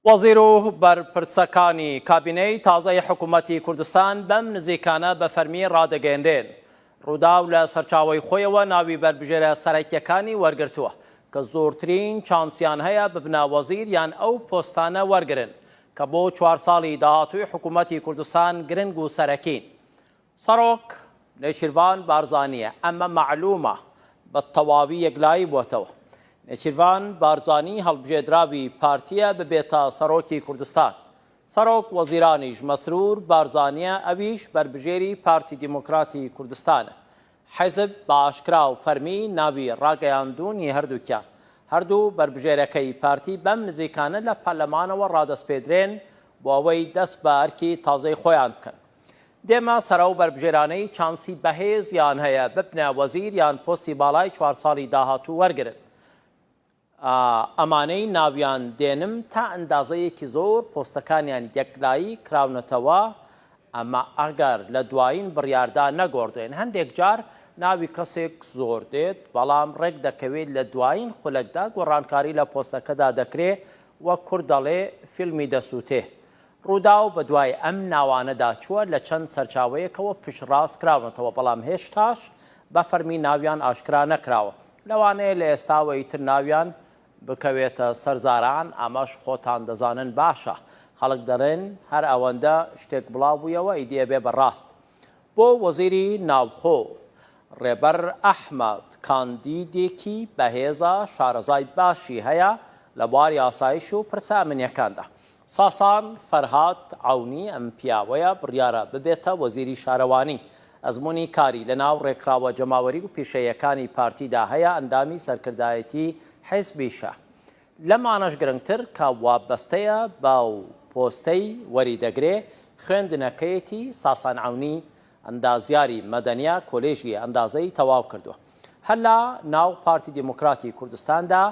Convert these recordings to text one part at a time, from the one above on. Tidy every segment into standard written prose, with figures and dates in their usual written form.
وەزیر و بەرپرسەکانی کابینەی تازەی حکوومەتی کوردستان بەم نزیکانە بە فەرمی ڕادەگەیەنرێن. ڕووداو لە سەرچاوەی خۆیەوە ناوی بەربژێرە سەرەکییەکانی وەرگرتووە کە زۆرترین چانسیان هەیە ببنە وەزیر یان ئەو پۆستانە وەرگرن کە بۆ چوار ساڵی داهاتووی حکوومەتی کوردستان گرنگ و سەرەکین. سەرۆک نێچیرڤان بارزانییە، ئەمە مەعلومە بە تەواوی یەکلایی بووەتەوە. نێچیرڤان بارزانی هەڵبژێدراوی پارتییە ببێتە سەرۆکی کوردستان. سەرۆک وەزیرانیش مەسرور بارزانییە ئەویش بەربژێری پارتی دیموکراتی کوردستانە. حیزب بە ئاشکرا و فەرمی ناوی ڕاگەیاندوونی هەردووکیان. هەردوو بەربژێرەکەی پارتی بەم نزیکانە لە پەرلەمانەوە ڕادەسپێدرێن بۆ ئەوەی دەست بە ئەرکی تازەی خۆیان بکەن. دێمە سەر ئەو بەربژێرانەی چانسی بەهێزیان هەیە ببنە وەزیر یان پۆستی باڵای چوار ساڵی داهاتوو وەرگرن. ئەمانەی ناویان دێنم تا ئەندازەیەکی زۆر پۆستەکانیان یەکلایی کراونەتەوە، ئەمە ئەگەر لە دوایین بڕیاردا نەگۆڕدرێن. هەندێک جار ناوی کەسێک زۆر دێت، بەڵام ڕێک دەکەوێت لە دوایین خولەکدا گۆڕانکاری لە پۆستەکەدا دەکرێ، وەک کورد دەڵێ فیلمی دەسووتێ. ڕووداو بەدوای ئەم ناوانەدا چووە، لە چەند سەرچاوەیەکەوە پشتڕاست کراونەتەوە، بەڵام هێشتاش بە فەرمی ناویان ئاشکرا نەکراوە. لەوانەیە لە ئێستاوە ئیتر ناویان بکەوێتە سەر زاران، ئەمەش خۆتان دەزانن باشە. خەڵک دەڵێن هەر ئەوەندە شتێک بڵاو بوویەوە ئیدی ئەبێ بە ڕاست. بۆ وەزیری ناوخۆ، ڕێبەر ئەحمەد کاندیدێکی بەهێزە، شارەزای باشی هەیە لە بواری ئاسایش و پرسە ئەمنییەکاندا. ساسان فەرهاد عەونی ئەم پیاوەیە بڕیارە ببێتە وەزیری شارەوانی. ئەزموونی کاری لەناو ڕێکخراوە جەماوەری و پیشەییەکانی پارتیدا هەیە، ئەندامی سەرکردایەتی حیزبیشە. لەمانەش گرنگتر کە وابەستەیە بەو پۆستەی وەریدەگرێ، خوێندنەکەیەتی، ساسان عەونی ئەندازیاری مەدەنیە، کۆلێژی ئەندازەی تەواو کردووە. هەر لە ناو پارتی دیموکراتی کوردستاندا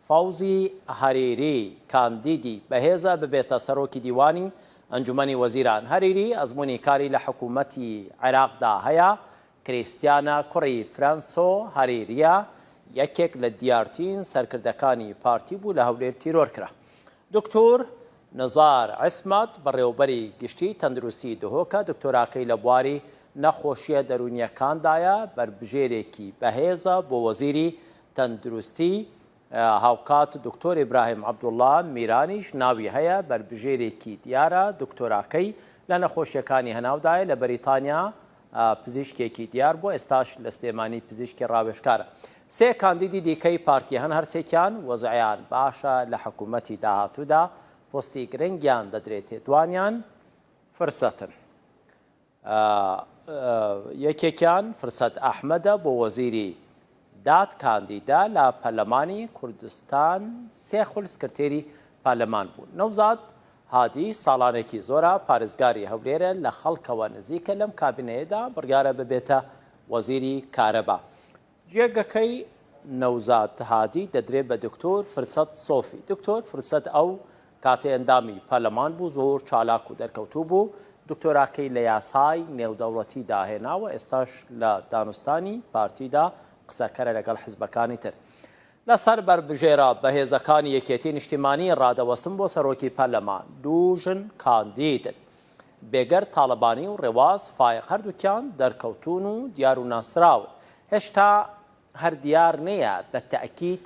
فەوزی هەریری کاندیدی بەهێزە ببێتە سەرۆکی دیوانی ئەنجومەنی وەزیران. هەریری ئەزموونی کاری لە حکوومەتی عێراقدا هەیە، کریستیانە کوڕی فرەنسۆ هەریریە، یەکێک لە دیارترین سەرکردەکانی پارتی بوو لە هەولێر تیرۆر کرا. دکتۆر نزار عیسمەت بەڕێوەبەری گشتی تەندروستی دهۆکە، دکتۆراکەی لە بواری نەخۆشییە دەروونییەکاندایە، بەربژێرێکی بەهێزە بۆ وەزیری تەندروستی، هاوکات دکتۆر ئیبراهیم عەبدوڵڵا میرانیش ناوی هەیە، بەربژێرێکی دیارە، دکتۆراکەی لە نەخۆشییەکانی هەناودایە، لە بەریتانیا پزیشکێکی دیار بووە، ئێستاش لە سلێمانی پزیشکی ڕاوێژکارە. سێ کاندیدی دیکەی پارتی هەن، هەرسێکیان وەزعیان باشە، لە حکوومەتی داهاتوودا پۆستی گرنگیان دەدرێتێ، دوانیان فرسەتن. یەکێکیان فرسەت ئەحمەدە بۆ وەزیری داد کاندیدە لە پەرلەمانی کوردستان سێ خول سکرتێری پەرلەمان بوو. نەوزاد هادی ساڵانێکی زۆرە پارێزگاری هەولێرە لە خەڵکەوە نزیکە لەم کابینەیەدا بڕیارە ببێتە وەزیری کارەبا. جێگەکەی نەوزاد هادی دەدرێت بە دکتۆر فرسەت سۆفی. دکتۆر فرسەت ئەو کاتەی ئەندامی پەرلەمان بوو زۆر چالاک و دەرکەوتوو بوو، دکتۆراکەی لە یاسای نێودەوڵەتیدا هێناوە، ئێستاش لە دانوستانی پارتیدا قسەکەرە لەگەڵ حزبەکانی تر. لەسەر بەربژێرە بەهێزەکانی یەکێتی نیشتیمانی ڕادەوەستم بۆ سەرۆکی پەرلەمان، دوو ژن کاندیدن. بێگەرد تاڵەبانی و ڕێواز فایەق هەردووکیان دەرکەوتوون و دیار و ناسراون. هێشتا هەر دیار نییە بە تەئکید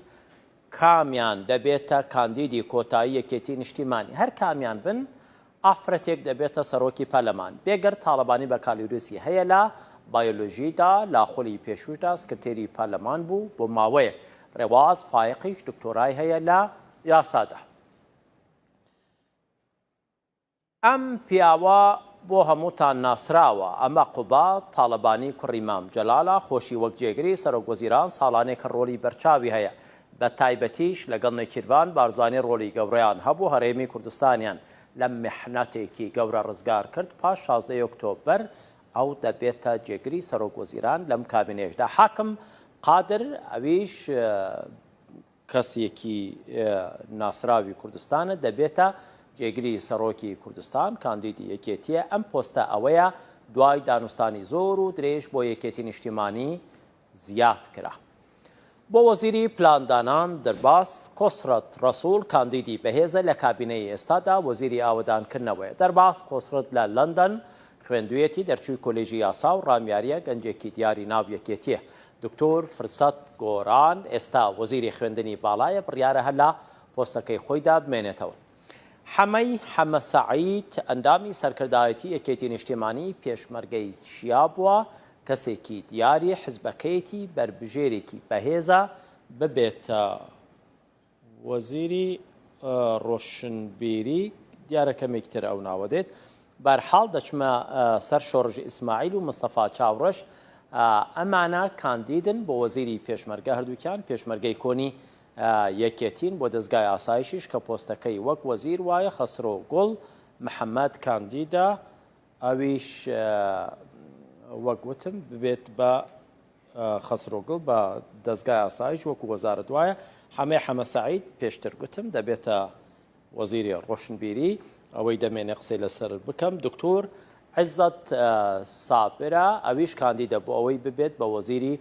کامیان دەبێتە کاندیدی کۆتایی یەکێتی نیشتیمانی. هەر کامیان بن ئافرەتێک دەبێتە سەرۆکی پەرلەمان. بێگەرد تاڵەبانی بەکالیۆریسی هەیە لە بایۆلۆژیدا، لە خولی پێشووشدا سکرتێری پەرلەمان بوو بۆ ماوەیەک. ڕێواز فایەقیش دکتۆرای هەیە لە یاسادا. ئەم پیاوە بۆ هەمووتان ناسراوە، ئەمە قوباد تاڵەبانی کوڕی مام جەلالە، خۆشی وەک جێگری سەرۆک وەزیران ساڵانێکە ڕۆڵی بەرچاوی هەیە، بە تایبەتیش لەگەڵ نێچیرڤان بارزانی ڕۆڵی گەورەیان هەبوو، هەرێمی کوردستانیان لە میحنەتێکی گەورە ڕزگار کرد، پاش 16 ی ئۆکتۆبەر ئەو دەبێتە جێگری سەرۆک وەزیران لەم کابینەیەشدا حاکم قادر ئەویش کەسێکی ناسراوی کوردستانە دەبێتە جێگری سەڕۆکی کوردستان کاندیدی یەکێتیە ئەم پۆستە ئەوەیە دوای دانوستانی زۆر و درێژ بۆ یەکێتی نیشتیمانی زیاد کرا. بۆ وەزیری پلاندانان دەرباز کۆسرەت ڕەسوڵ کاندیدی بەهێزە لە کابینەی ئێستادا وەزیری ئاوەدانکردنەوەیە. دەرباز کۆسرەت لە لەندەن خوێندوویەتی، دەرچووی کۆلێژی یاسا و ڕامیارییە، گەنجێکی دیاری ناو یەکێتییە. دکتۆر فرسەت گۆران ئێستا وەزیری خوێندنی باڵایە، بڕیارە هەر لە پۆستەکەی خۆیدا بمێنێتەوە. حەمەی حەمە سەعید، ئەندامی سەرکردایەتی یەکێتی نیشتیمانی پێشمەرگەی چیا بووە، کەسێکی دیاری حزبەکەیەتی، بەربژێرێکی بەهێزە ببێتە وەزیری ڕۆشنبیری، دیارە کەمێکی تر ئەو ناوە دێت. بەرحاڵ دەچمە سەر شۆڕش ئیسماعیل و مستەفا چاوڕەش، ئەمانە کاندیدن بۆ وەزیری پێشمەرگە، هەردووکیان پێشمەرگەی کۆنی یەکێتین، بۆ دەزگای ئاسایشیش کە پۆستەکەی وەک وەزیر وایە خەسرۆ گوڵ محەمەد کاندیدە، ئەویش وەک وتم ببێت بە خەسرۆگوڵ بە دەزگای ئاسایش وەکو وەزارەت وایە، حەمەی حەمە سەعید پێشتر گوتم دەبێتە وەزیری ڕۆشنبیری، ئەوەی دەمێنێ قسەی لەسەر بکەم دکتۆر عیزەت سابرە، ئەویش کاندیدە بۆ ئەوەی ببێت بە وەزیری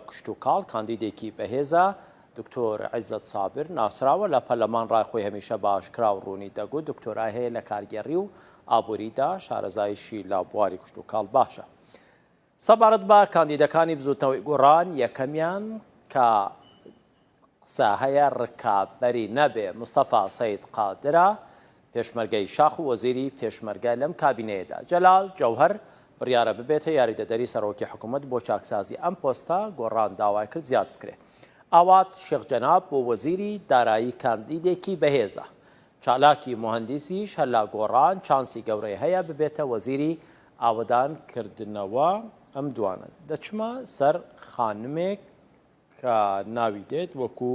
کشتوکاڵ، کاندیدێکی بەهێزە، دکتۆر عیزەت سابر ناسراوە لە پەرلەمان ڕای خۆی هەمیشە بە ئاشکرا و ڕوونی دەگوت، دکتۆرای هەیە لە کارگێڕی و ئابووریدا، شارەزاییشی لە بواری کشتوکاڵ باشە. سەبارەت بە کاندیدەکانی بزوتنەوەی گۆڕان، یەکەمیان کە قسە هەیە ڕکابەری نەبێ مستەفا سەید قادرە، پێشمەرگەی شاخ و وەزیری پێشمەرگە لەم کابینەیەدا. جەلال جەوهەر بڕیارە ببێتە یاریدەدەری سەرۆکی حکومەت بۆ چاکسازی ئەم پۆستە، گۆڕان داوای کرد زیاد بکرێ. ئاوات شێخ جەناب بۆ وەزیری دارایی کاندیدێکی بەهێزە. چالاکی موهەندیسیش هەر لە گۆڕان چانسی گەورەی هەیە ببێتە وەزیری ئاوەدان کردنەوە ئەم دوانەن. دەچمە سەر خانمێک کە ناوی دێت وەکو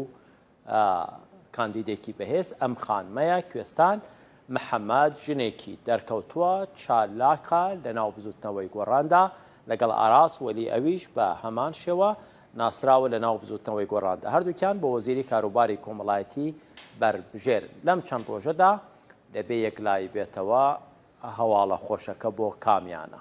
کاندیدێکی بەهێز ئەم خانمەیە کوێستان محەمەد ژنێکی دەرکەوتووە چالاکە لەناو بزوتنەوەی گۆڕاندا لەگەڵ ئاراس وەلی ئەویش بە هەمان شێوە ناسراوە لەناو بزوتنەوەی گۆڕاندا هەردووکیان بۆ وەزیری کاروباری کۆمەڵایەتی بەربژێرن لەم چەند ڕۆژەدا دەبێ یەکلایی بێتەوە هەواڵە خۆشەکە بۆ کامیانە.